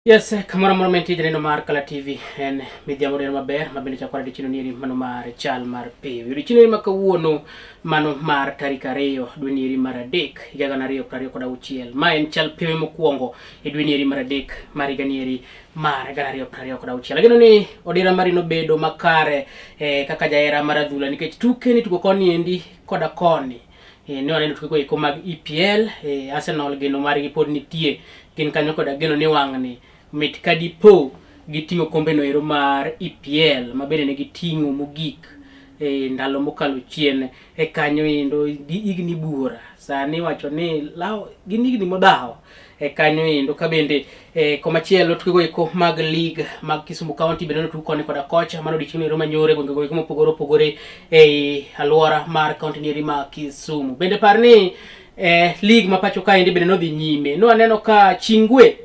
Yes, kamoro amora mantie janeno mar Kala TV en midhiambo neno maber ma bende chakore odiechieng' nieri mano mar chal mar pew. Odiechieng' nieri ma kawuono mano mar tarik 2 dwe nieri mar 3 higa 2026. Ma en chal pewe mokwongo e dwe nieri mar 3 mar higa nieri mar 2026. Ageno ni odira mari nobedo makare kaka jahera mar adhula nikech tuke nitugo koni endi koda koni. Ne waneno tukego eko mag EPL, Arsenal geno margi pod nitie, gin kanyo koda geno ni wang'ni mit ka dipo giting'o kombe no ero mar EPL ma bende ne giting'o mogik e ndalo mokalo chien e kanyo endo gi higni buora sani iwacho ni law gin higni modhawo e kanyo endo ka bende e komachielo tukego eko mag league mag Kisumu County bende notug koni koda kocha mano odiechieng' ero manyore gwengego eko mopogore opogore ei alwora mar county nieri ma Kisumu. Bende par ni league ma pacho kaendi bende nodhi nyime. Nwaneno ka Chingwe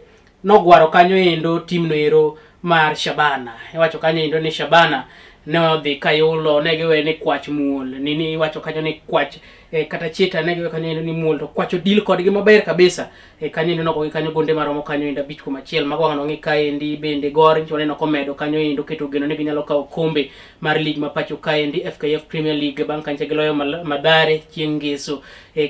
nogwaro kanyo endo timno ero mar Shabana. Iwacho kanyo endo ni Shabana ne odhi kayulo ne giwe ni kwach muol nini iwacho kanyo ni kwach kata chita ne giwe kanyo endo ni muol to kwach odil kodgi maber kabisa kanyo endo nogogi kanyo gonde maromo kanyo endo 5-1 mago wang' nong'i kaendi bende Gor nyicho waneno komedo kanyo endo keto geno ni ginyalo kawo kombe mar league ma pacho kaendi FKF Premier League bang' kanyo giloyo Mathare chieng' ngeso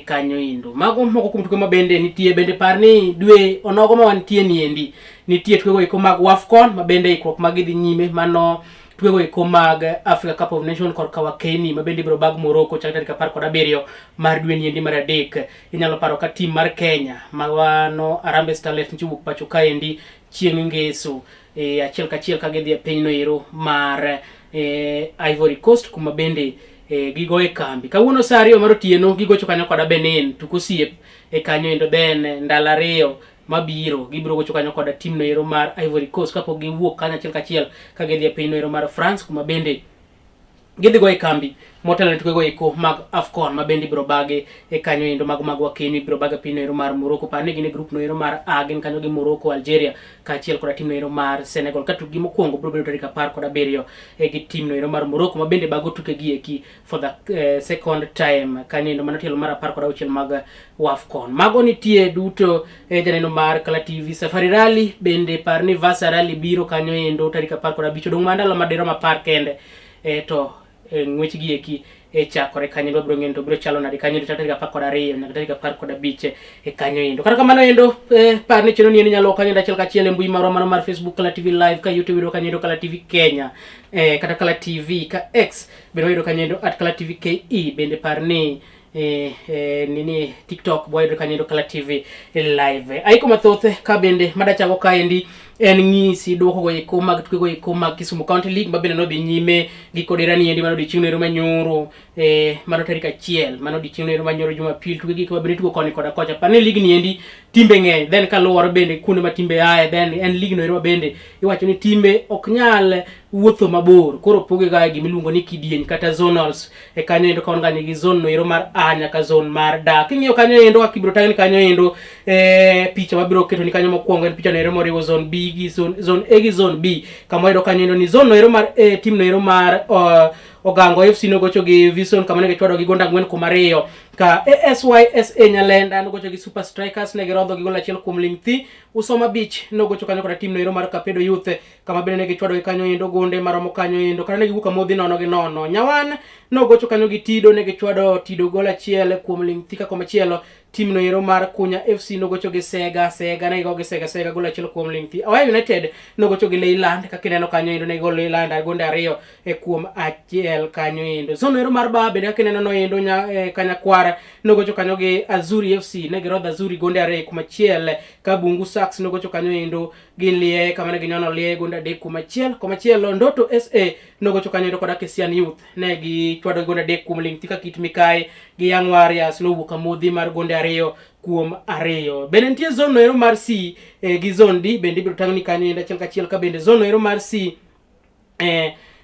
kanyo endo. Mago moko kuom tuke ma bende nitie bende par ni dwe onogo ma wantie ni endi nitie tukego eko mag WAFCON ma bende ikruok mag dhi nyime mano tukego eko mag Africa Cup of Nations korka Wakeni ma bende ibiro bag Morocco chak tarik 17 mar dwe ni endi mar 3. Inyalo paro ka tim mar Kenya ma wano Harambee Starlets nyicho wuok pacho kaendi chieng' ngeso achiel kachiel ka gidhi e pinyno ero mar Ivory Coast kuma bende gigo e kambi. Kawuono saa 2 mar otieno gigocho kanyo koda Benin tuk osiep e kanyo endo then ndalo 2 mabiro gibiro gocho kanyo koda tim no ero mar Ivory Coast kapok giwuok kanyo achiel kachiel ka gidhi e piny no ero mar France kuma bende gidhi go e kambi motelo ne tukego eko mag AFCON ma bende ibiro bage e kanyo endo mag Wakeni ibiro bage piny no ero mar Morocco. Par ni gin e group no ero mar A, gin kanyo gi Morocco, Algeria kaachiel koda tim no ero mar Senegal ka tukgi mokwongo biro bedo tarik 17 gi tim no ero mar Morocco ma bende bago tukegi eki for the second time kanyo endo mano tielo mar 16 mag WAFCON. Mago nitie duto janeno mar Kala TV. Safari Rally bende par ni Vasa Rally biro kanyo endo tarik 15 dong' mana ndalo madirom 10 kende to ng'wech gi eki chakore kanyo endo biro ng'eyo to biro chalo nade kanyo endo tarik 12 nyaka tarik 15 e kanyo endo. Kata kamano endo par ni chenro ni endo nyalo kanyo endo achiel kachiel e mbui marwa mano mar Facebook Kala TV Live ka YouTube yudo kanyo endo Kala TV Kenya kata Kala TV ka X bende wayudo kanyo endo at Kala TV KE bende par ni nini TikTok wayudo kanyo endo Kala TV Live. Aiko mathoth ka bende madachago kaendi en ng'isi duoko go eko mag tukego eko mag Kisumu County League ma bende nodhi nyime gi kodera ni endi mano odiechieng' ero manyoro mano tarik 1 mano odiechieng' ero manyoro Jumapil tuke gi ma bende tugo koni koda kocha. Par ni league ni endi timbe ng'eny then kaluwore bende kuonde ma timbe aye then en league no ero ma bende iwacho ni timbe ok nyal wuotho mabor koro poge ga gima iluongo ni kidieny kata zonals e kanyo endo ka wan gi zone no ero mar A nyaka zone mar D. King'iyo kanyo endo kaka ibiro tang'ni kanyo endo picha mabiro keto ni kanyo mokwongo en picha no ero moriwo zone B gi zone A gi zone B kama wayudo kanyo endo ni zone no ero mar A team no ero mar Ogango FC nogocho gi Vison kama ne gichwado gi gonde 4-2 ka ASYSA Nyalenda nogocho gi Super Strikers ne girodho gi gol 1 kuom ling thi. Usoma Beach nogocho kanyo koda team no ero mar Kapedo Youth kama bende ne gichwado gi kanyo endo gonde maromo kanyo endo kata ne giwuok amodhi 0-0. Nyawan nogocho kanyo gi Tido ne gichwado Tido gol 1 kuom ling thi ka komachielo team no ero mar Kunya FC nogocho gi Sega, Sega ne gigo gi Sega, Sega gol 1 kuom ling thi. Awaya United nogocho gi Leyland kaka ineno kanyo endo ne gigo Leyland gonde 2 kuom 1 kanyo endo. Zone ero mar Ba bende kaka ineno no endo Kanyakwar nogocho kanyo gi Azuri FC ne girodho Azuri gonde 2 kuom 1 ka Bungu Sax nogocho kanyo endo gi Lie kama ne ginyono Lie gonde 3 kuom 1. Komachielo Ndoto SA nogocho kanyo endo koda Kisian Youth ne gichwado gonde 3 kuom ling thi ka Kit Mikayi gi Young Warriors nowuok amodhi mar gonde 2 kuom 2. Bende nitie zone no ero mar C gi zone D bende ibiro tang'ni kanyo endo achiel kachiel ka bende zone no ero mar C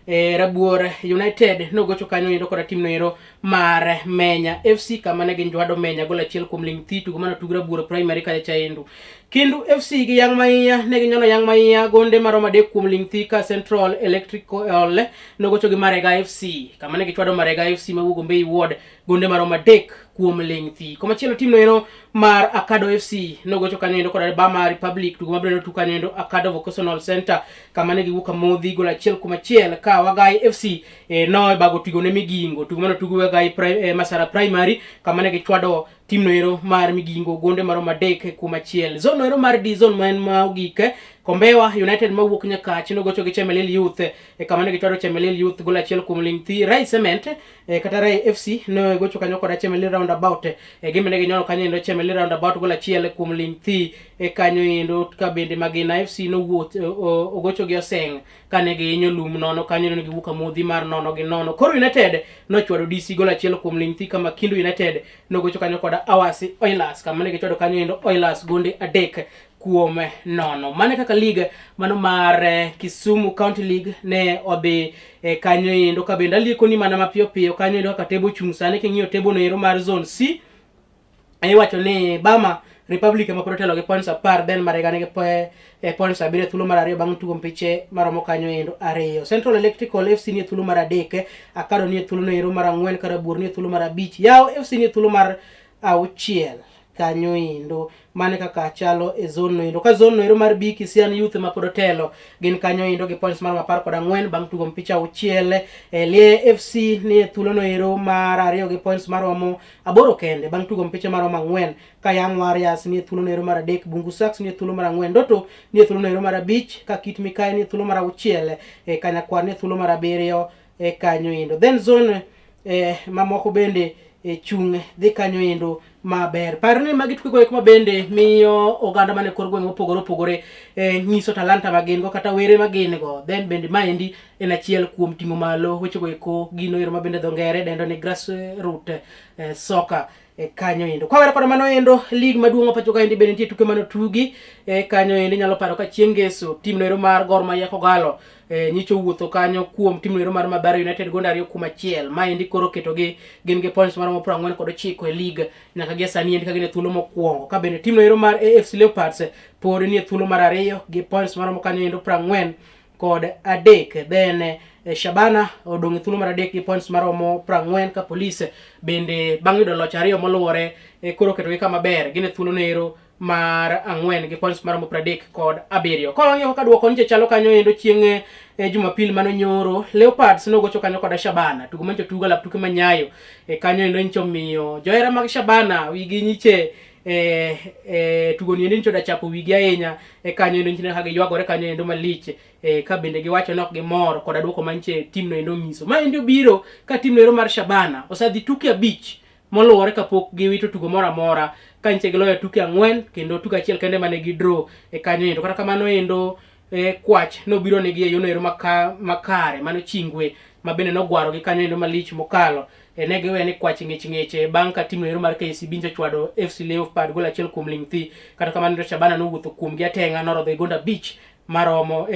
Rabuor United nogocho kanyo endo koda tim no ero mar Menya FC kama ne ginjwado Menya gol 1 kuom ling thi tugo mano tug Rabuor Primary kacha chaendo. Kindu FC gi Yang Maiya ne ginyono Yang Maiya gonde maromo 3 kuom ling thi ka Central Electrical nogocho gi Marega FC kama ne gichwado Marega FC mawuok Ombei Ward gonde maromo 3 kuom ling' thi. Komachielo tim noero mar Akado FC nogocho kanyo endo kod Bama Republic tugo mabiro tugo kanyo endo Akado Vocational Center kama ne giwuok amodhi gol 1-1 ka Wagai FC nobago tugo ne Migingo tugo mane tugo Wagai Masara Primary kama ne gichwado tim noero mar Migingo gonde maromo 3-1. Zone noero mar D zone ma en ma ogik Kombewa United mawuok Nyakach nogocho gi Chemelil Youth kama ne gichwado Chemelil Youth gol 1 kuom ling' thi. Rai Cement kata Rai FC nogocho kanyo kod Chemelil Roundabout gimbe ne ginyono kanyo endo Chemelil Roundabout gol 1 kuom ling' thi kanyo endo ka bende Magina FC nowuoth ogocho gi Oseng kane gihinyo lum nono kanyo ne giwuok amodhi mar 0-0. Koro United nochwado DC gol 1 kuom ling' thi kama Kindu United nogocho kanyo kod Awasi Oilers kama ne gichwado kanyo endo Oilers gonde 3-0. Mane kaka league mano mar Kisumu County League ne odhi kanyo endo ka bende alieko ni mana mapiyo piyo kanyo endo kaka tebo chung' sani king'iyo tebo no ero mar zone C iwacho ni Bama Republic ema pod otelo gi points 10 then Mariga nigi points 7 thuolo mar 2 bang' tugo mpiche maromo kanyo endo 2. Central Electrical FC ni e thuolo mar 3, Akado ni e thuolo no ero mar 4, Karabuor ni e thuolo mar 5, Yao FC ni e thuolo mar 6 kanyo endo. Mane kaka chalo e zone no endo. Ka zone no ero mar B Kisian Youth ma pod otelo gin kanyo endo gi points maromo 14 bang' tugo mpicha 6. Lie FC ni e thuolo no ero mar 2 gi points maromo 8 kende bang' tugo mpicha maromo 4. Ka Young Warriors ni e thuolo no ero mar 3, Bungu Sharks ni e thuolo mar 4, Ndoto ni e thuolo no ero mar 5, ka Kit Mikayi ni e thuolo mar 6, Kanyakwar ni e thuolo mar 7 kanyo endo. Then zone mamoko bende chung' dhi kanyo endo maber. Par ni magi tuke go ma bende miyo oganda mane kor gweng' mopogore opogore nyiso talanta ma gin go kata were ma gin go. Then bende maendi en achiel kuom ting'o malo weche go eko gino ero ma bende dho ngere dendo ni grassroot soccer kanyo endo. Kwa were kod mano endo league maduong' ma pacho kaendi bende nitie tuke mane otugi kanyo endo inyalo paro ka chieng' ngeso tim no ero mar Gor Mahia Kogalo nyicho wuotho kanyo kuom tim no ero mar Mathare United gonde 2-1. Maendi koro ketogi gin gi points maromo 49 e league nyaka gi sani endi ka gin e thuolo mokwongo. Ka bende tim no ero mar AFC Leopards pod ni e thuolo mar 2 gi points maromo kanyo endo 43. Then Shabana odong' e thuolo mar 3 gi points maromo 40 ka Police bende bang' yudo loch 2 moluwore koro ketogi kama ber gin e thuolo no ero mar 4 gi points maromo 37. Koro wang'iyo kaka duoko nyiche chalo kanyo endo chieng' Jumapil mano nyoro Leopards nogocho kanyo kod Shabana tugo mancho tugo lap tuke manyayo kanyo endo nyicho miyo johera mag Shabana wigi nyiche tugo ni endo nyicho da chapo wigi ahinya kanyo endo nyicho kaka giywagore kanyo endo malich ka bende giwacho ni ok gimor koda duoko manche tim no endo nyiso. Ma endi obiro ka tim no ero mar Shabana osedhi tuke 5 moluwore kapok giwito tugo moro amora ka nyiche giloyo tuke 4 kendo tuke 1 kende mane gi draw kanyo endo. Kata kamano endo kwach nobiro negi e yono ero makare mano Chingwe ma bende nogwaro gi kanyo endo malich mokalo. Ne giwe ni kwach ng'ech ng'eche bang' ka tim no ero mar KCB nyocha ochwado FC Leopard gol 1 kuom ling' thi. Kata kamano Shabana nowuotho kuom gi ateng'a norodho gi gonde 5 maromo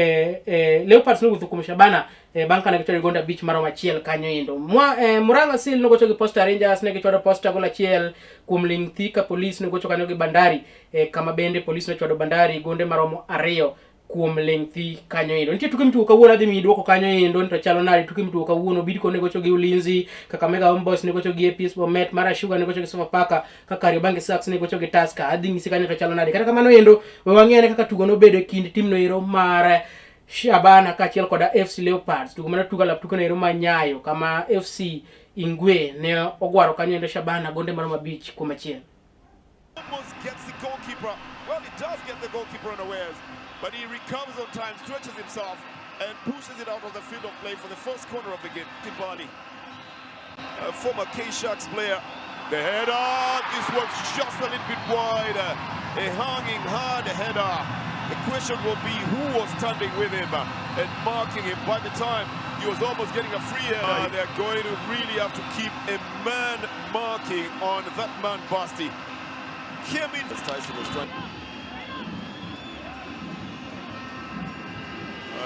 Leopards nowuotho kuom Shabana bang' kane gichwado gonde 5 maromo 1 kanyo endo. Murang'a Seal nogocho gi Posta Rangers ne gichwado Posta gol 1 kuom ling' thi ka Police nogocho kanyo gi Bandari kama bende Police nochwado Bandari gonde maromo 2 kuom ling' thi kanyo endo. Nitie tuke mitugo kawuono adhi miyi duoko kanyo endo to chalo nade tuke mitugo kawuono Bidco ne gocho gi Ulinzi, Kakamega Homeboys ne gocho gi APS Bomet, Mara Sugar ne gocho gi Sofapaka, ka Kariobangi Sharks ne gocho gi Tusker. Adhi nyisi kanyo to chalo nade. Kata kamano endo we wang'e ane kaka tugo nobedo e kind tim no ero mar Shabana kaachiel koda FC Leopards. Tugo mane tugo lap tuke no ero ma Nyayo kama FC Ingwe ne ogwaro kanyo endo Shabana gonde maromo 5-1. Almost gets the goalkeeper. Well, he does get the goalkeeper unawares, but he recovers on time, stretches himself, and pushes it out of the field of play for the first corner of the game. Timbali, a former K-Sharks player. The header, this was just a little bit wide. A hanging hard header. The question will be who was standing with him and marking him. By the time he was almost getting a free header. They're going to really have to keep a man marking on that man, Basti. Came in as Tyson was trying.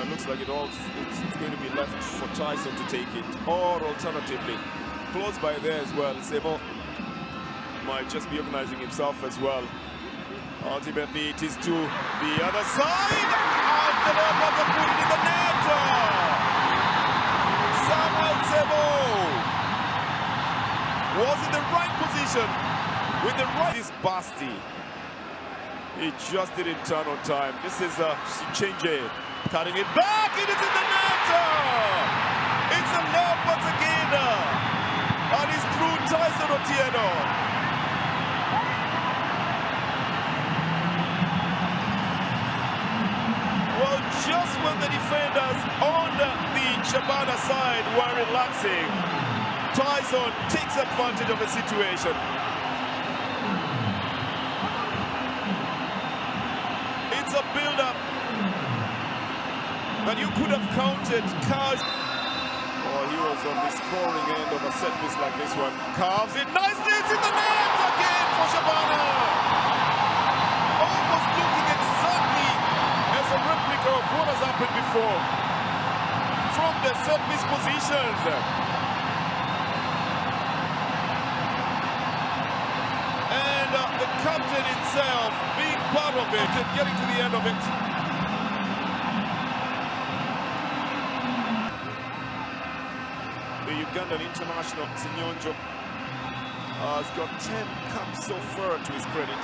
Looks like it's going to be left for Tyson to take it, or alternatively, close by there as well. Sebo might just be organizing himself as well. Ultimately, it is to the other side, and the Leopards have put it in the net. Samuel Sebo. Was in the right position with the right. This Basti. He just didn't turn on time. This is Sichenje cutting it back. It is in the net. It's a Leopards again. And it's through Tyson Otieno. Well, just when the defenders on the Shabana side were relaxing, Tyson takes advantage of the situation. It's a build-up that you could have counted. Cash. Oh, he was on the scoring end of a set piece like this one. Carves it nicely. It's in the net again for Shabana. Almost looking exactly as a replica of what has happened before. From the set piece positions. And the captain himself being part of it and getting to the end of it. The Ugandan international Senyonjo has got 10 caps so far to his credit.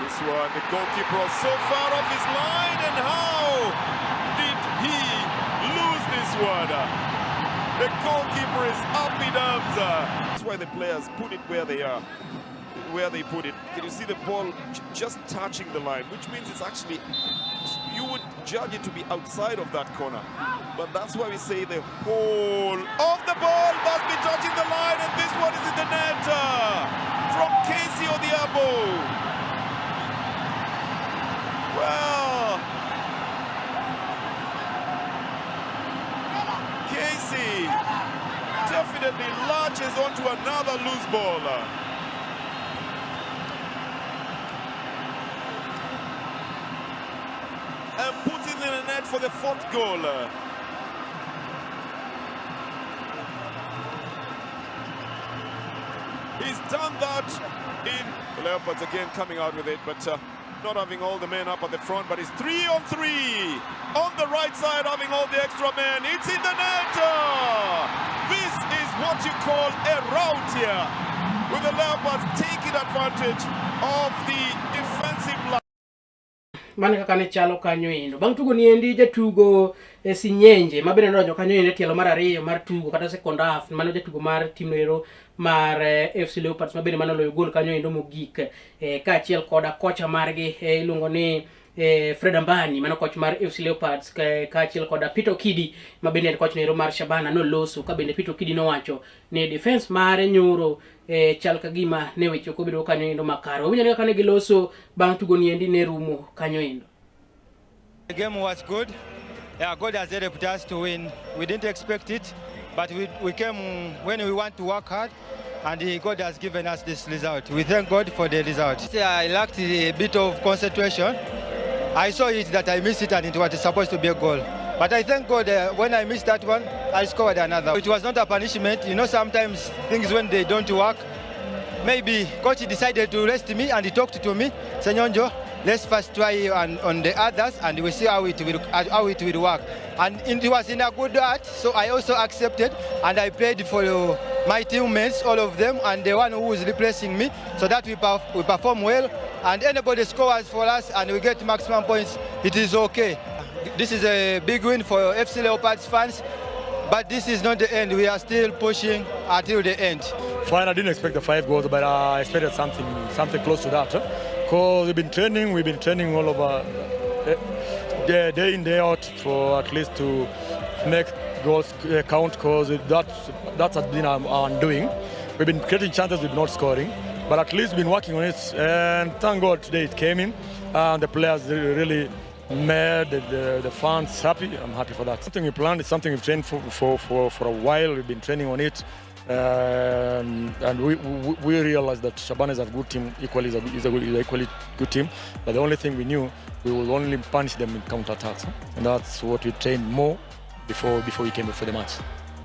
This one, the goalkeeper was so far off his line, and how did he lose this one? The goalkeeper is up in arms. That's why the players put it where they are, where they put it. Can you see the ball just touching the line, which means it's actually, you would judge it to be outside of that corner. But that's why we say the whole of the ball must be touching the line, and this one is in the net from Casey Odhiambo. Well, Casey definitely latches onto another loose ball. And puts it in the net for the fourth goal. He's done that in the Leopards again coming out with it, but not having all the men up at the front, but it's 3 on 3 on the right side, having all the extra men. It's in the net. This is what you call a rout here, with the Leopards taking advantage of the defensive line. Mano kaka ne chalo kanyo endo. Bang' tugo ni endi jatugo e Sinyenje ma bende nodonjo kanyo endo e tielo mar ariyo mar tugo kata second half, mano jatugo mar team ero mar FC Leopards ma bende manoloyo gol kanyo endo mogik, kaachiel koda kocha margi iluongo ni Fred Ambani, mano coach mar FC Leopards, kaachiel koda Peter Okidi ma bende en coach nero mar Shabana noloso ka bende Peter Okidi nowacho ni defense mare nyoro chal ka gima ne weche ok obedo kanyo endo makare. Wawinjo ni kaka ne giloso bang' tugo ni endi ne rumo kanyo endo. The game was good. Yeah, God has helped us to win. We didn't expect it, but we came when we want to work hard, and God has given us this result. We thank God for the result. I lacked a bit of concentration. I saw it that I missed it and it was supposed to be a goal. But I thank God when I missed that one, I scored another. It was not a punishment. You know, sometimes things when they don't work, maybe coach decided to rest me and he talked to me, Senyonjo, let's first try on the others and we see how it will work. And it was in a good heart, so I also accepted and I prayed for my teammates, all of them, and the one who is replacing me, so that we perform well and anybody scores for us and we get maximum points, it is okay. This is a big win for FC Leopards fans, but this is not the end. We are still pushing until the end. Fine, I didn't expect the 5 goals, but I expected something close to that. Because we've been training all over, day in, day out, for at least to make goals count, because that has been our undoing. We've been creating chances, we've been not scoring, but at least we've been working on it, and thank God today it came in, and the players really made the fans happy. I'm happy for that. Something we planned, it's something we've trained for a while. We've been training on it, and we realized that Shabana is a good team, equally is an equally good team. But the only thing we knew, we will only punish them in counter attacks, and that's what we trained more before we came for the match.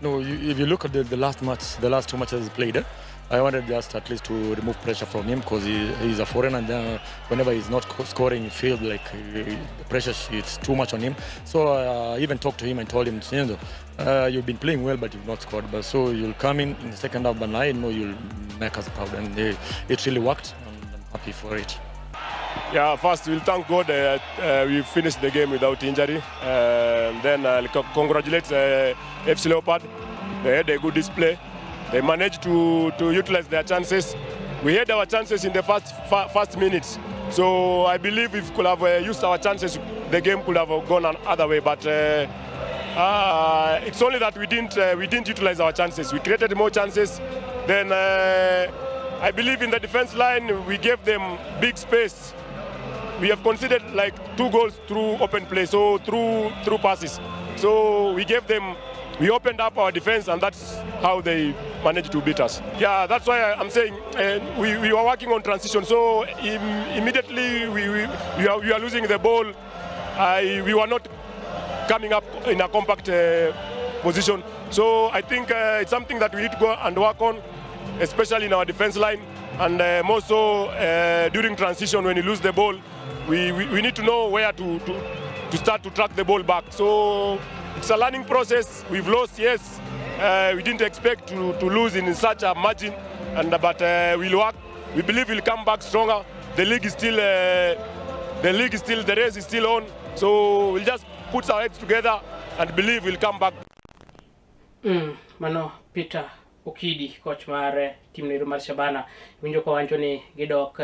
No, if you look at the last match, the last 2 matches played, I wanted just at least to remove pressure from him because he's a foreigner, and then whenever he's not scoring, you feel like the pressure is too much on him. So I even talked to him and told him, Senzo, you've been playing well, but you've not scored. But so you'll come in the second half, but I know you'll make us proud. And it really worked, and I'm happy for it. Yeah, first we'll thank God we finished the game without injury. Then I'll congratulate FC Leopard. They had a good display. They managed to utilize their chances. We had our chances in the first minutes. So I believe if we could have used our chances, the game could have gone another way. But it's only that we didn't utilize our chances. We created more chances. Then I believe in the defense line, we gave them big space. We have conceded like two goals through open play, so through passes. So we gave them, we opened up our defense, and that's how they managed to beat us. Yeah, that's why I'm saying we were working on transition. So immediately we are losing the ball. We were not coming up in a compact position. So I think it's something that we need to go and work on, especially in our defense line, and more so during transition when you lose the ball, we need to know where to start to track the ball back. So it's a learning process. We've lost, yes. We didn't expect to lose in such a margin, and but we'll work. We believe we'll come back stronger. The league is still, the race is still on. So we'll just put our heads together and believe we'll come back. Mano Peter Okidi, coach mar tim noero mar Shabana, winjo kowacho ni gidok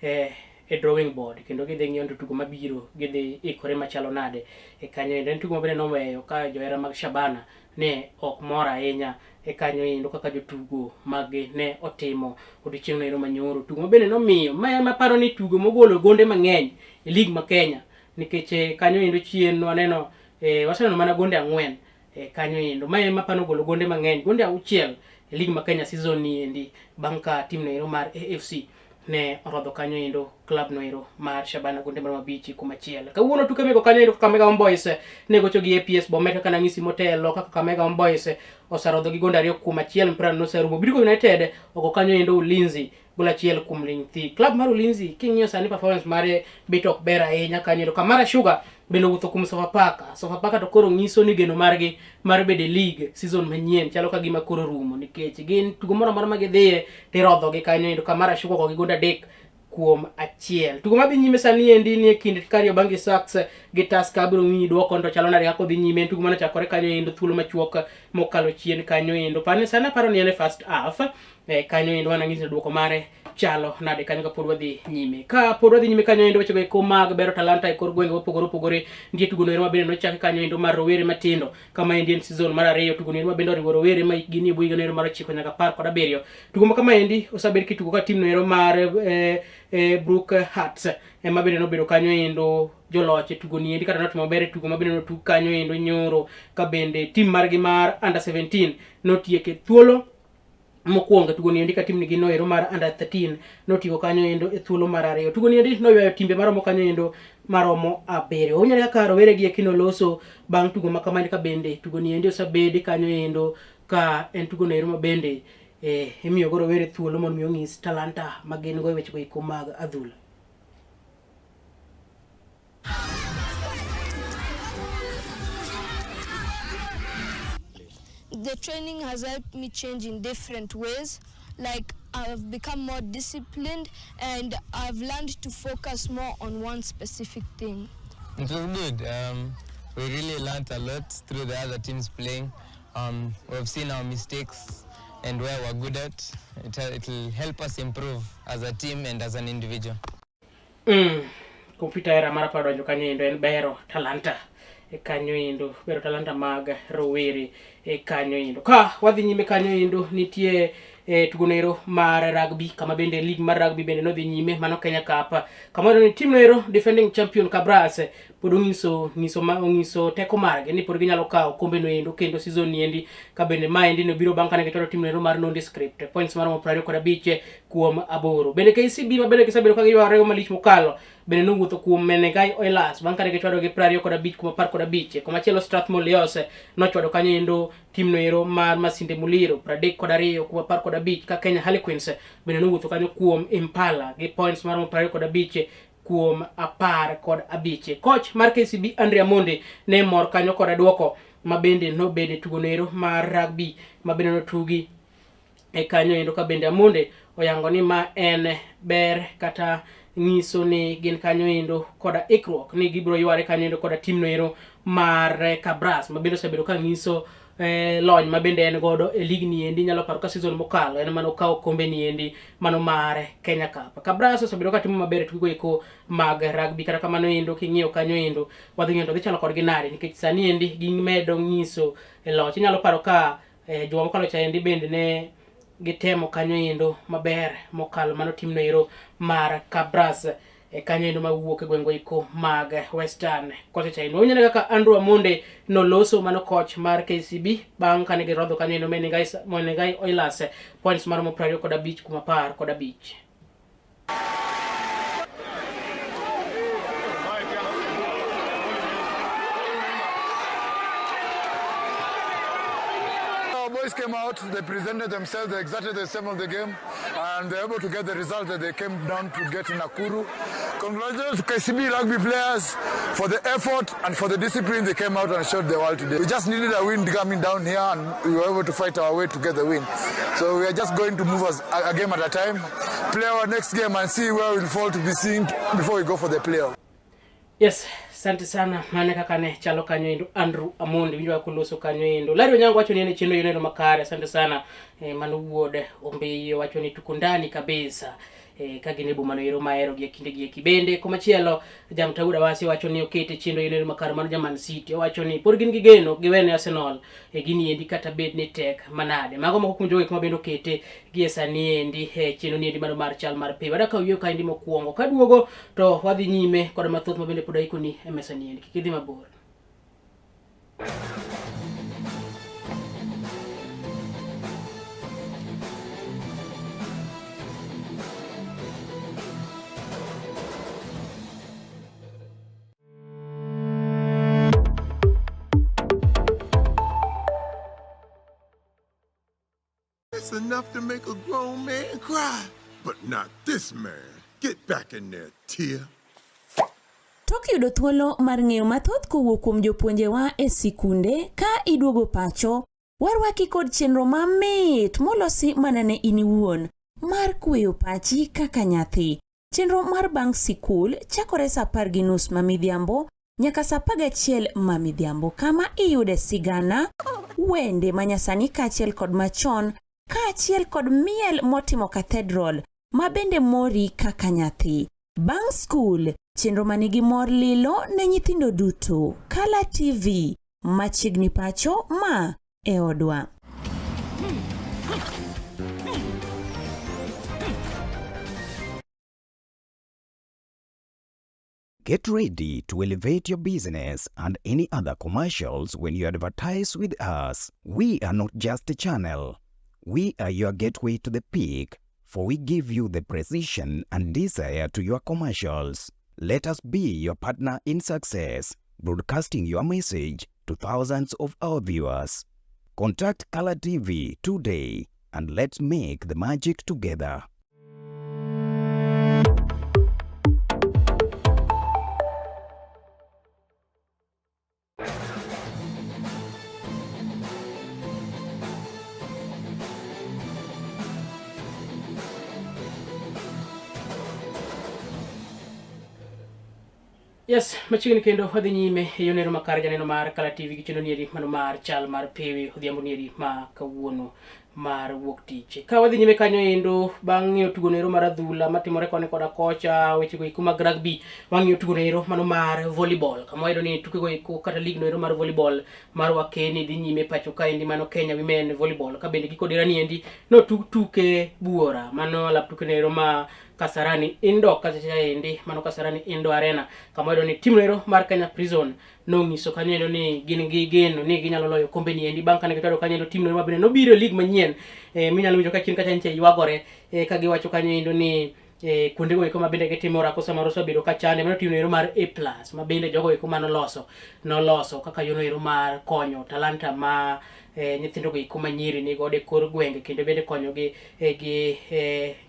e drawing board kendo gidhi ng'iyo to tugo mabiro gidhi ikore machalo nade e kanyo endo. En tugo mabende noweyo ka johera mag Shabana ne ok mor ahinya e kanyo endo kaka jotugo maggi ne otimo odiochieng' noero manyoro. Tugo mabende nomiyo ma ema paro ni tugo mogolo gonde mang'eny e league ma Kenya nikech kanyo endo chien waneno waseneno mana gonde ang'wen kanyo endo. Ma ema pano golo gonde mang'eny, gonde auchiel e league ma Kenya season ni endi bang' ka tim noero mar AFC ne orodho kanyo endo club noero mar Shabana gonde maromo 5-1. Kawuono tuke meko kanyo endo Kakamega Homeboys ne gocho gi APS Bomet kaka nang'isi motelo kaka Kakamega Homeboys oserodho gi gonde 2-1 mpira noserumo. Bidco United oko kanyo endo Ulinzi gol 1-0. Club mar Ulinzi king'iyo sani performance mare bet ok ber ahinya kanyo endo. Kamara Sugar bende owuotho kuom Sofapaka. Sofapaka to koro nyiso ni geno margi mar bedo e league season manyien chalo ka gima koro rumo nikech gin tugo moro amora ma gidhiye tirodho gi kanyo endo. Kamara Sugar ogo gi gonde 3-1. Tugo madhi nyime sani endi ni e kind Kariobangi Sharks gi Tusker. Abiro miyi duoko to chalo nade kaka odhi nyime. En tugo mane ochakore kanyo endo thuolo machuok mokalo chien kanyo endo. Pane sani aparo ni en e first half kanyo endo wanang'isi duoko mare chalo nade kanyo kapod wadhi nyime. Ka pod wadhi nyime kanyo endo wechego eko mag bero talanta e kor gwenge mopogore opogore. Nitie tugo noero ma bende nochaki kanyo endo mar rowere matindo kama endi en season mar ariyo. Tugo noero ma bende oriwo rowere ma hikgi nie bwo higa noero mar 9 nyaka 17. Tugo ma kama endi osebed kitugo ka tim noero mar Brook Hearts ema bende nobedo kanyo endo joloch e tugo ni endi kata notimo maber e tugo ma bende notug kanyo endo nyoro ka bende tim margi mar under 17 notieke thuolo mokwongo. Tugo ni endi ka tim nigi noero mar under 13 notieko kanyo endo e thuolo mar ariyo. Tugo ni endi noywayo timbe maromo kanyo endo maromo abiriyo. Unyalo kaka rowere gi eki noloso bang' tugo ma kamano ka bende tugo ni endi osebedi kanyo endo ka en tugo noero ma bende imiyo go rowere thuolo mondo mi onyis talanta ma gin go e weche go eko mag adhula. The training has helped me change in different ways. Like, I've become more disciplined and I've learned to focus more on one specific thing. It was good. We really learned a lot through the other teams playing. We've seen our mistakes and where we're good at. It will help us improve as a team and as an individual. Computer era mar apar donjo kanyo endo en bero talanta e kanyo endo bero talanta mag rowere e kanyo endo. Ka wadhi nyime kanyo endo nitie tugo noero mar rugby kama bende league mar rugby bende nodhi nyime mano Kenya Cup kama ni tim noero defending champion Kabras pod onyiso nyiso ma onyiso teko margi ni pod ginyalo kawo kombe no endo kendo season ni endi ka bende ma endi nobiro bang' kane gichwalo tim noero mar Nondescript points maromo 25. kuom 8. Bende KCB ma bende gisebedo ka giyware malich mokalo bende nowuotho kuom Menengai Oilers bang' kane gichwado gi 25 kuom 15. Komachielo Strathmore Lios nochwado kanyo endo timno ero mar Masinde Muliro 32 kuom 15 ka Kenya Harlequins bende nowuotho kanyo kuom Impala gi points maromo 25 kuom 15. Coach mar KCB Andrea Monde ne mor kanyo koda duoko ma bende nobedo e tugo noero mar rugby ma bende notugi e kanyo endo ka bende Amonde oyango ni ma en ber kata nyiso ni gin kanyo endo koda ikruok ni gibiro yware kanyo endo koda timno ero mar Kabras ma bende osebedo ka nyiso lony ma bende en godo e lig ni endi. Inyalo paro ka season mokalo en mane okawo kombe ni endi mano mar Kenya Cup. Kabras osebedo ka timo maber e tukego eko mag rugby. Kata kamano endo king'iyo kanyo endo wadhi ng'iyo to dhi chalo kodgi nade nikech sani endi gimedo nyiso e loch. Inyalo paro ka juma mokalo cha endi bende ne gitemo kanyo endo maber mokalo mano timno ero mar Kabras e kanyo endo mawuok e gweng'go eko mag Western kocha cha endo. Wawinjo kaka Andrew Amonde noloso mano coach mar KCB bang' kane girodho kanyo endo Menengai Oilers points maromo 25 kuom 15. Our boys came out, they presented themselves exactly the same of the game, and they're able to get the result that they came down to get in Nakuru. Congratulations to KCB rugby players for the effort and for the discipline they came out and showed the world today. We just needed a win coming down here, and we were able to fight our way to get the win. So we are just going to move us a game at a time, play our next game and see where we'll fall to be seen before we go for the playoff. Yes, asante sana. Mane kaka ne chalo kanyo endo Andrew Amondi winjo kaka oloso kanyo endo. Larry Onyango wacho ni en e chenro yoneno makare. Asante sana. Mano wuod Ombeyo wacho ni tuko ndani kabisa. Ka gin e boma no ero mahero gi e kinde gi eki. Bende komachielo Jamtauda Wasi wacho ni okete chenro yoneno makare mano ja Man City. Owacho ni pod gin gi geno giwene Arsenal e gini endi kata bed ni tek manade. Mago moko kuom jogo eko ma bende okete gi e sani endi e chenro ni endi mano mar chal mar piny. Wadaka wuoyo ka endi mokwongo. Kaduogo to wadhi nyime kod mathoth ma bende pod aikoni e mesa ni endi. Kik idhi mabor. It's enough to make a grown man cry, but not this man. Get back in there, Tia. Tok yudo thuolo mar ng'eyo mathoth kowuok kuom jopuonjewa e sikunde ka iduogo pacho, warwaki kod chenro mamit molosi mana ne in iwuon mar kweyo pachi kaka nyathi. Chenro mar bang' sikul chakore saa 10:30 ma midhiambo nyaka saa 11 ma midhiambo, kama iyude sigana, wende manyasani kaachiel kod machon, kaachiel kod miel motimo cathedral ma bende mori kaka nyathi. Bang' skul, chenro manigi mor lilo ne nyithindo duto. Kala TV, machiegni pacho ma e odwa. Get ready to elevate your business and any other commercials when you advertise with us. We are not just a channel. We are your gateway to the peak, for we give you the precision and desire to your commercials. Let us be your partner in success, broadcasting your message to thousands of our viewers. Contact Color TV today and let's make the magic together. Yes, machiegni kendo wadhi nyime e yo nero makare janeno mar Kala TV gi chenro nieri mano mar chal mar pewe odhiambo nieri ma kawuono mar wuok tich. Ka wadhi nyime kanyo endo bang' ng'iyo tugo nero mar adhula matimore koni koda kocha wechego eko mag rugby, wang'iyo tugo nero mano mar volleyball kama wayudo ni tukego eko kata league noero mar volleyball mar Wakeni dhi nyime pacho kaendi mano Kenya Women Volleyball ka bende giko dira ni endi notug tuke buora mano alap tuke nero ma Kasarani Indoor kacha endi mano Kasarani Indoor Arena kama wayudo ni team noero mar Kenya Prison nong'iso kanyo endo ni gin gi geno ni ginyalo loyo kombe ni endi bang' kane gichwado kanyo endo team noero ma bende nobiro e league manyien minyalo winjo ka chien kacha nyicha ywagore ka giwacho kanyo endo ni kuondego eko ma bende gitimo orako samoro osebedo ka chande. Mano team noero mar A plus ma bende jogo eko manoloso noloso kaka yono ero mar konyo talanta ma nyithindo go eko manyiri ni godo e kor gwenge kendo bende konyogi gi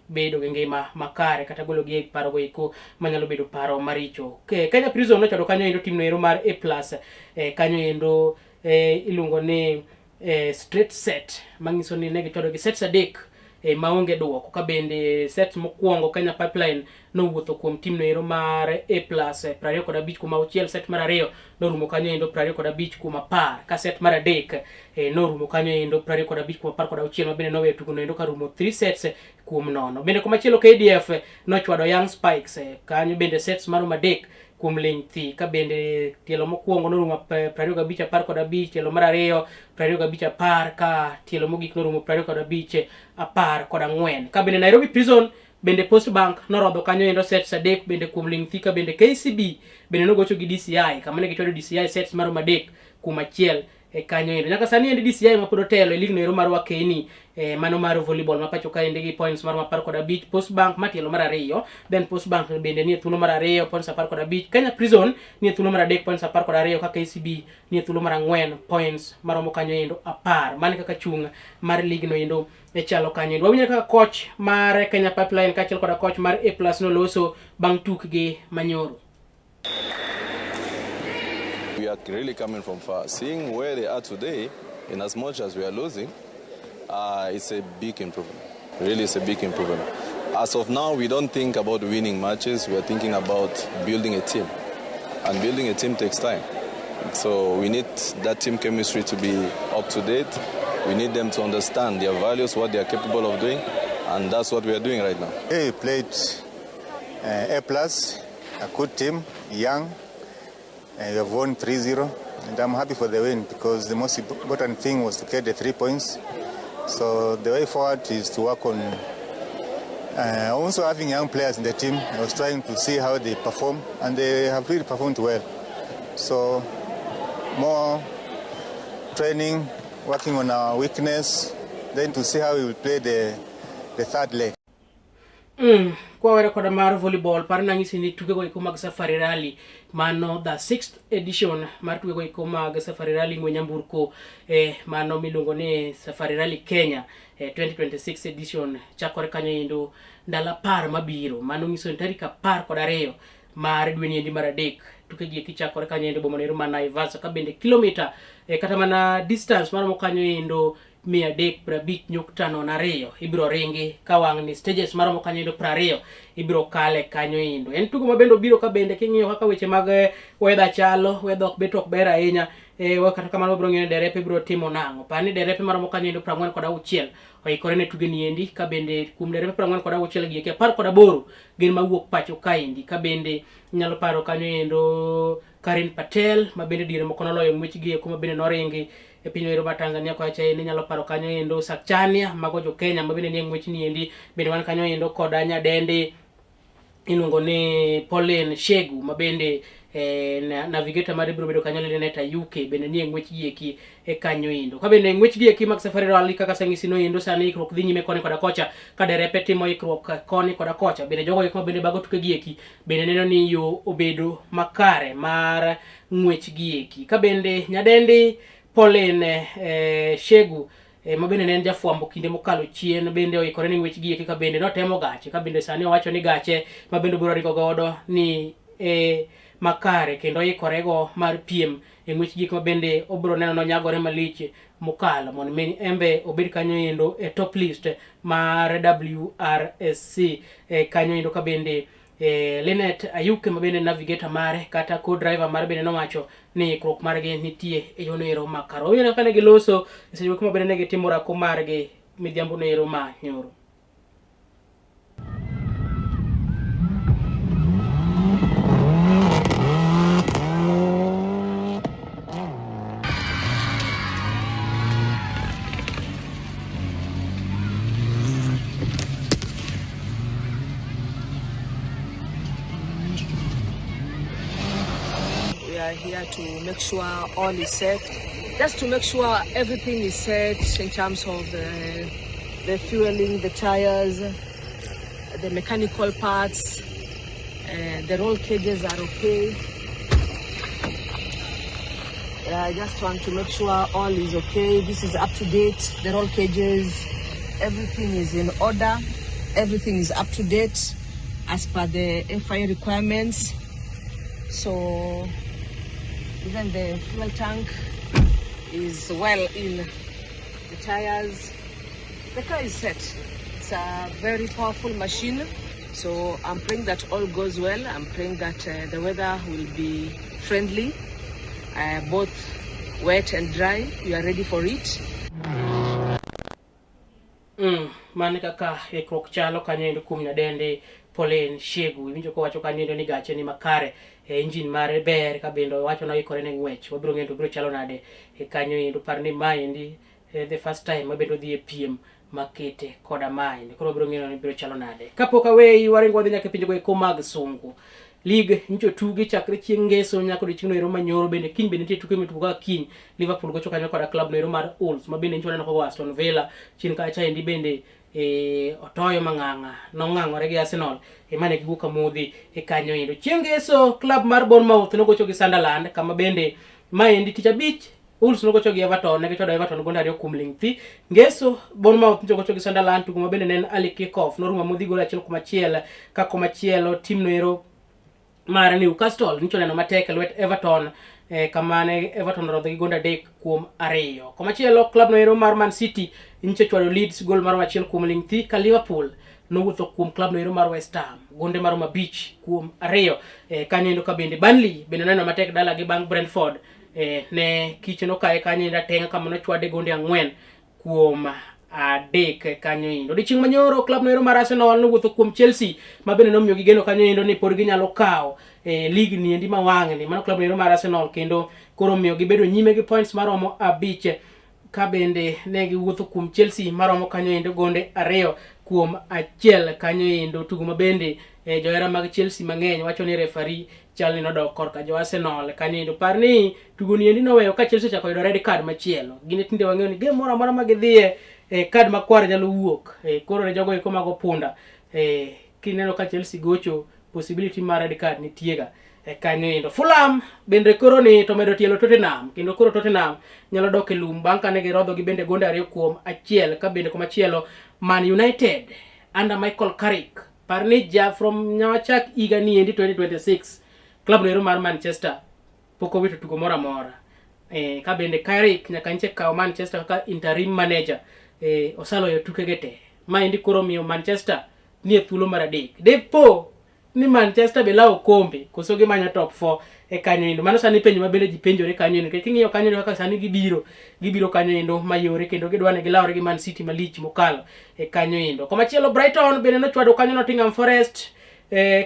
bedo gi ngima makare kata gologi e paro go eko manyalo bedo paro maricho. Kenya Prison nochwado kanyo endo team noero mar A plus kanyo endo iluongo ni straight set manyiso ni ne gichwado gi sets adek maonge duoko ka bende sets mokwongo Kenya Pipeline nowuotho kuom team noero mar A plus 25-6. Set mar ariyo norumo kanyo endo 25-10 ka set mar adek norumo kanyo endo 25-16 ma bende noweyo tugo noendo karumo 3 sets kuom nono. Bende komachielo KDF nochwado Young Spikes kanyo bende sets maromo adek kuom ling' thi ka bende tielo mokwongo norumo 25-15, tielo mar ariyo 25-10 ka tielo mogik norumo 25-14. Ka bende Nairobi Prison bende Post Bank norodho kanyo endo sets adek bende kuom ling' thi ka bende KCB bende nogocho gi DCI kama ne gichwado DCI sets maromo 3-1 e kanyo endo. Nyaka sani endi DCI ma pod otelo e league noero mar Wakeni mano mar volleyball ma pacho kaendi gi points maromo 15. Post Bank matielo mar ariyo, then Post Bank bende nie thuolo mar ariyo points 15. Kenya Prison nie thuolo mar adek points 12 ka KCB nie thuolo mar ang'wen points maromo kanyo endo 10. Mano kaka chung' mar league no endo e chalo kanyo endo. Wawinjo kaka coach mar Kenya Pipeline kaachiel koda coach mar A plus noloso bang' tukgi manyoro. We are really coming from far. Seeing where they are today, in as much as we are losing, it's a big improvement. Really, it's a big improvement. As of now, we don't think about winning matches. We are thinking about building a team. And building a team takes time. So we need that team chemistry to be up to date. We need them to understand their values, what they are capable of doing, and that's what we are doing right now. He played A plus, a good team, young, and we have won 3-0, and I'm happy for the win because the most important thing was to get the 3 points. So the way forward is to work on also having young players in the team. I was trying to see how they perform, and they have really performed well. So more training, working on our weakness, then to see how we will play the third leg. Kwa were koda mar volleyball par nang'isi ni tukego eko mag Safari Rally mano the 6th edition mar tukego eko mag Safari Rally ng'we nyamburko mano miluongo ni Safari Rally Kenya 2026 edition chakore kanyo endo ndalo 10 mabiro. Mano nyiso ni tarik 12 mar dwe ni endi mar adek tukegi eki chakore kanyo endo boma noero mar Naivasha ka bende kilomita kata mana distance maromo kanyo endo 350.2 ibiro ringi ka wang' ni stages maromo kanyo endo 20 ibiro kale kanyo endo. En tugo ma bende obiro ka bende king'iyo kaka weche mag weather chalo, weather ok bet ok ber ahinya kata kamano wabiro ng'iyo ni derepe biro timo nang'o. Par ni derepe maromo kanyo endo 46 oikore ne tuge ni endi ka bende kuom derepe 46 gi eki 18 gin mawuok pacho kaendi ka bende inyalo paro kanyo endo Karin Patel ma bende diere moko noloyo ng'wech gi eko ma bende noringi e piny ero mar Tanzania kocha endi inyalo paro kanyo endo Sakchania mago jo Kenya ma bende nie ng'wech ni endi bende wan kanyo endo koda nyadendi iluongo ni Pauline Shegu ma bende navigator mare biro bedo kanyo Linet Ayuke bende nie ng'wech gi eki e kanyo endo. Ka bende ng'wech gi eki mag Safari Rally kaka aseng'isi no endo sani ikruok dhi nyime koni koda kocha ka derepe timo ikruok koni koda kocha bende jogo eko ma bende bago tuke gi eki bende neno ni yo obedo makare mar ng'wech gi eki. Ka bende nyadendi Pauline Shegu ma bende ne en jafwambo kinde mokalo chien bende oikore ne ng'wech gi eki ka bende notemo gache ka bende sani owacho ni gache ma bende obiro ringo godo ni makare kendo oikore go mar piem e ng'wech gi ma bende obiro neno nonyagore malich mokalo mondo mi embe obed kanyo endo e top list mar WRSC kanyo endo ka bende Linet Ayuke ma bende navigator mare kata co-driver mare bende nowacho ni ikruok margi nitie e yono ero makare. Wawinjo kaka ne giloso e seche moko ma bende ne gitimo orako margi midhiambo no ero ma nyoro. We are here to make sure all is set, just to make sure everything is set in terms of the fueling, the tires, the mechanical parts, the roll cages are okay. I just want to make sure all is okay. This is up to date. The roll cages, everything is in order. Everything is up to date as per the FIA requirements. So even the fuel tank is well in, the tires, the car is set. It's a very powerful machine. So I'm praying that all goes well. I'm praying that the weather will be friendly, both wet and dry. We are ready for it. Mano kaka ikruok chalo kanyo endo kuom nyadendi Pauline Shegu. Iwinjo kowacho kanyo endo ni gache ni makare, e engine mare ber, ka bende owacho ni oikore ne ng'wech. Wabiro ng'eyo to biro chalo nade e kanyo endo. Par ni maendi the first time mabende odhi e piem makete koda maendi. Koro wabiro ng'eyo ni biro chalo nade. Kapok aweyi, waringo wadhi nyaka e pinjego eko mag sungu. League nyocha tugi chakre chieng' ngeso nyaka odiochieng'no ero manyoro. Bende kiny bende nitie tuke mitugo kaka kiny Liverpool gocho kanyo koda club no ero mar Wolves, ma bende nyocha waneno kogo Aston Villa chien kacha endi bende otoyo mang'ang'a nong'ang'ore gi Arsenal mane giwuok amodhi e kanyo endo. Chieng' ngeso club mar Bournemouth nogocho gi Sunderland, kama bende maendi tich abich Wolves nogocho gi Everton, ne gichwado Everton gonde ariyo kuom ling thi. Ngeso Bournemouth nyocha gocho gi Sunderland, tugo ma bende ne en early kick off norumo amodhi gol 1-1. Ka komachielo team no ero mar Newcastle nyocha oneno matek e lwet Everton, kama ne Everton orodho gi gonde 3-2. Komachielo club no ero mar Man City nyocha ochwado Leeds gol maromo 1 kuom ling thi, ka Liverpool nowuotho kuom club no ero mar West Ham gonde maromo 5-2 kanyo endo. Ka bende Burnley bende noneno matek dala gi bang' Brentford, ne kich nokaye kanyo endo atenga kama nochwade gonde 4-3 kanyo endo. Odiochieng' manyoro club no ero mar Arsenal nowuotho kuom Chelsea, ma bende nomiyo gigeno kanyo endo ni pod ginyalo kawo league ni endi ma wang'ni. Mano club no ero mar Arsenal kendo koro miyo gibedo nyime gi points maromo 5, ka bende ne giwuotho kuom Chelsea maromo kanyo endo gonde 2-1 kanyo endo. Tugo ma bende johera mag Chelsea mang'eny wacho ni referee chal ni nodok korka jo Arsenal kanyo endo. Par ni tugo ni endi noweyo ka Chelsea ochako yudo red card machielo. Gin tinde wang'eyo ni game moro amora ma gidhiye, card makwar nyalo wuok. Koro ne jogo eko mago punda, kineno ka Chelsea gocho, possibility mar red card nitiega e kanyo endo. Fulham bende koro ni to medo tielo Tottenham, kendo koro Tottenham nyalo dok e lum bang' kane girodho gi bende gonde 2-1. Ka bende komachielo Man United under Michael Carrick, par ni ja from nyawachak higa ni endi 2026 club no ero mar Manchester pok owito tugo moro amora. Ka bende Carrick nyaka nche kawo Manchester kaka interim manager, osaloyo tukege te. Maendi koro miyo Manchester nie thuolo mar adek. Depo ni Manchester be lawo kombe koso gimanyo top 4 e kanyo endo. Mano sani penjo ma bende ji penjore kanyo endo. Nikech king'iyo kanyo endo kaka sani gibiro kanyo endo mayore kendo gidwa ni gilawre gi Man City malich mokalo e kanyo endo. Komachielo Brighton bende nochwado kanyo Nottingham Forest,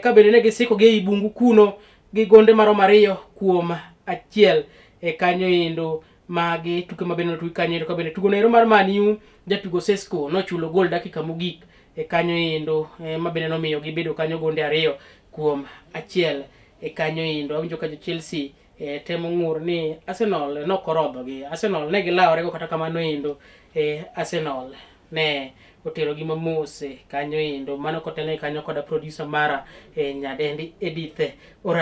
ka bende ne gisiko gi ei bungu kuno gi gonde maromo 2-1 e kanyo endo. Magi tuke ma bende notugi kanyo endo. Ka bende tugo no ero mar Man U, jatugo Sesko nochulo gol dakika mogik e kanyo endo, ma bende nomiyo gibedo kanyo gonde 2-1 e kanyo endo. Awinjo ka jo Chelsea temo ng'ur ni Arsenal nokorodho gi Arsenal ne gilawore go, kata kamano endo, Arsenal ne otero gi mamos kanyo endo. Mano kotelne kanyo koda producer mara, nyadendi Edith Ora.